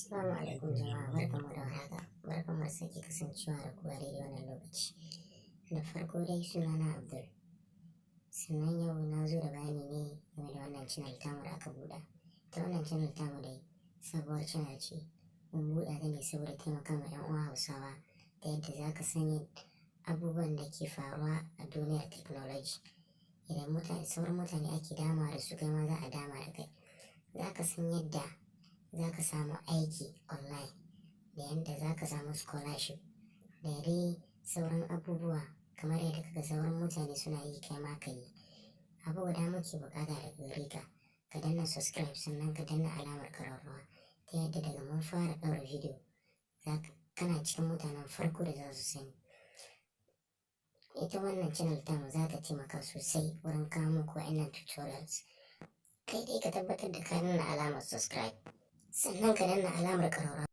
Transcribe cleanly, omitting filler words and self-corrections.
Assalamu alaikum jama'a, barkanmu da warhaka, barkanmu da sake kasancewa da ku a daidai wannan lokaci. Da farko dai, sunana Abdul. Sannan yau na zo da bayani ne game da wannan channel tamu da aka buɗe. Ta wannan channel tamu dai sabuwar channel ce. Mun buɗe ta ne saboda taimaka ma 'yan uwa Hausawa ta yadda za ka sani abubuwan da ke faruwa a duniyar technology. Idan mutane, sauran mutane ake dama da su, kai ma za a dama da kai. Za ka san yadda za ka samu aiki online, da yadda za ka samu scholarship, da dai sauran abubuwa kamar yadda kaga sauran mutane suna yi, kai ma ka yi. Abu guda muke bukata daga gare ka, ka danna subscribe, sannan ka danna alamar kararrawa, ta yadda daga mun fara ɗaura video kana cikin mutanen farko da za su sani. Ita wannan channel tamu za ta taimaka sosai wurin kawo muku wa'innan tutorials. Kai dai ka tabbatar da ka nuna alamar subscribe, sannan ka danna alamar kararrawa.